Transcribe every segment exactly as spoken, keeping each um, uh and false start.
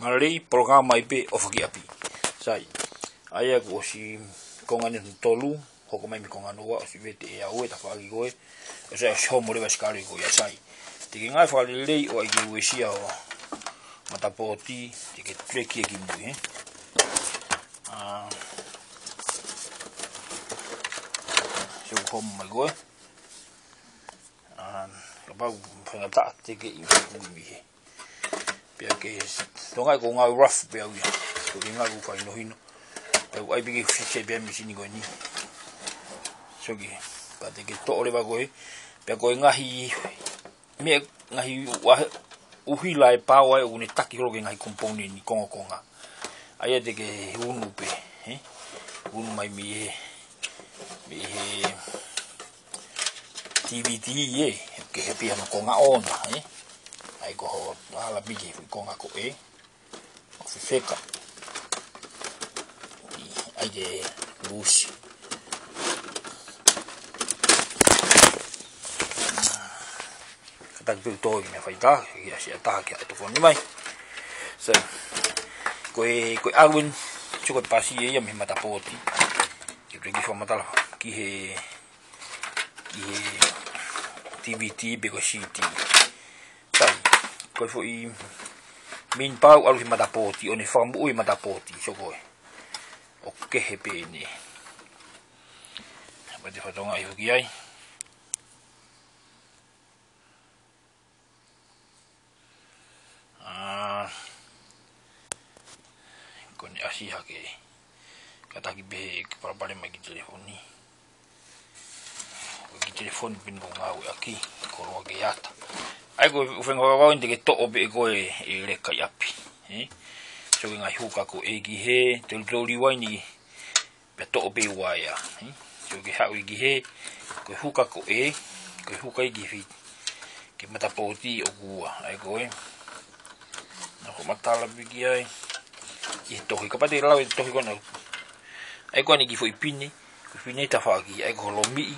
Lelei, polokalama mai pē ʻo fakaʻapi. Sai, ʻa ia kuo ʻosi konga ʻeni hono tolu, hoko mai mei he konga hono ua, ʻosi vete ʻe au e tafaʻaki ko ē, ʻosi ʻosi homo leva e sikale ko ia. Sai, te ke ngāue fakalelei ʻo ʻai ke uesia ho matapooti, te ke teleki ia ki mui, ē. ʻĀ, so homo mai ko ē. ʻĀ, kapau faingataʻa te ke ʻi mui mei hē. Pea ke tonga ko e ngāue rough pē au ia. Ko e ngāue ʻoku ʻikai hinohino. Pea ʻai pē ke fix pē mīsini ko eni. So ke, pea te ke toʻo leva ko ē. Pea ko e ngaahi, meʻa ngaahi ua-, ʻuhila ʻe pau ai ʻoku ne taki holo ki he ngaahi component ʻi he kongokonga. ʻA ia te ke unu pē, ē? Unu mai mei he, mei he D V D ē, ke he pia no konga ʻona, ē? ʻAi ko ho, ala pē ki he konga ko ē. ʻO fefeka. ʻAi ke lusi. Kātaki pē ʻo tō ʻi he meʻa faitā, ʻi he ʻasi ʻa taha ki he tokoni mai. So, ko e, ko e ʻalu ʻeni, so ko e pasi ia mei he matapooti. Ke toe kiʻi fakamatala ki he, ki he D V D pe ko e C D. Sai, ko e foʻi main power ʻalu he matapooti, ʻo ne fakamoʻui e matapooti, so ko ē. ʻO kehe pē ʻeni. Pea te fatonga ʻi hoki ai. ʻĀ, ko ʻene ʻasi hake. Kātaki pē he palopalema ki he telefoni. Ko e kiʻi telefoni pē ʻeni ʻoku ngāueʻaki, koloa ke ata. ʻAi ko e ʻuhinga vavau ʻeni te ke toʻo pē ko ē e leka ʻi ʻapi. Ē? So ke ngaahi huka ko ē ki hē, tolitoli uaini, pea toʻo pē uaea, ē? So ke haʻu ia ki hē, ko e huka ko ē, ko e huka ia ki fē, ki he matapooti ʻoku ua, ʻai ko ē. Naʻa ku matala pē ki ai, ki he tohi, kapau te ke lau e tohi ko ena. ʻAi ko eni kiʻi foʻi pine, kiʻi pine tafaʻaki, ʻai ko e lomiʻi.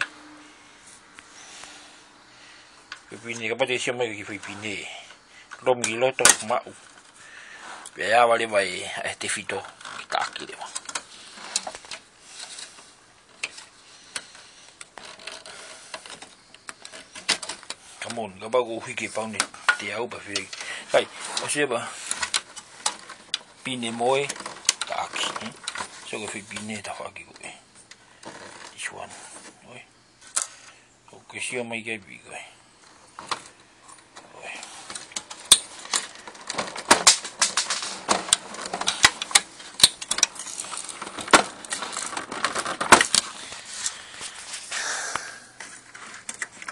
Kiʻi pine, kapau te ke sio mai kiʻi foʻi pine. Lomiʻi loto, maʻu. Pea ʻave leva ʻe, ʻe he tefito, ke taʻaki leva. Come on, kapau ko e hiki e pauni te au pa fei. Kai, ʻosi leva. Pine mo e, taʻaki, ē? So ko e foʻi pine tafaʻaki ko ē. This one. ʻOi. ʻOku ke sio mai ki ai pē ko ē. ʻOi.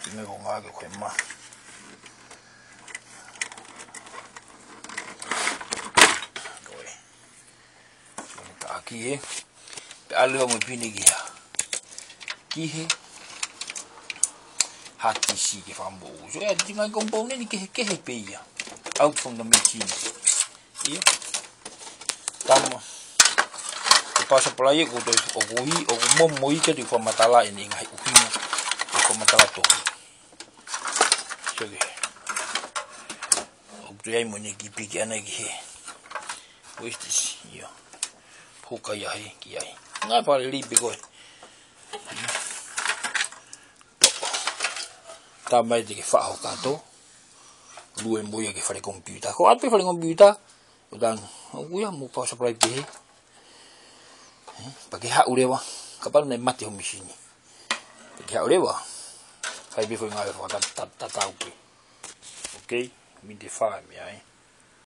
Te me ko ngā ke koe ma. ʻOi. Taʻaki ē. Pea ʻalu mo e pine ki hē. Ki hē. Hati si ke fakamoʻui. So, ʻa e ngaahi component ʻeni kehekehe pē ia. Out from the machine. Ia. Tama. Ko e power supply ē, ko e, ʻoku ʻi, ʻoku momo ia ke te fakamatala ʻeni ngaahi ʻuhinga. Fakamatala tohi. So ke. ʻOku te ʻai mo ʻene kiʻi piki ʻana ki hē. What is this? Ia. Huka ia hē, ki ai. Ngāue fakalelei pē ko ē. Tama ē te ke faʻo kato. Lue mo ia ki he fale komipiuta. Ko ʻoatu pē fale komipiuta. ʻO tanu. ʻOku ʻi ai mo e power supply pē hē. Ē, pea ke haʻu leva. Kapau naʻe mate ho mīsini. Pea ke haʻu leva. Fai pē foʻi ngāue fakatatau pē. Okay? Miniti fā mei ai.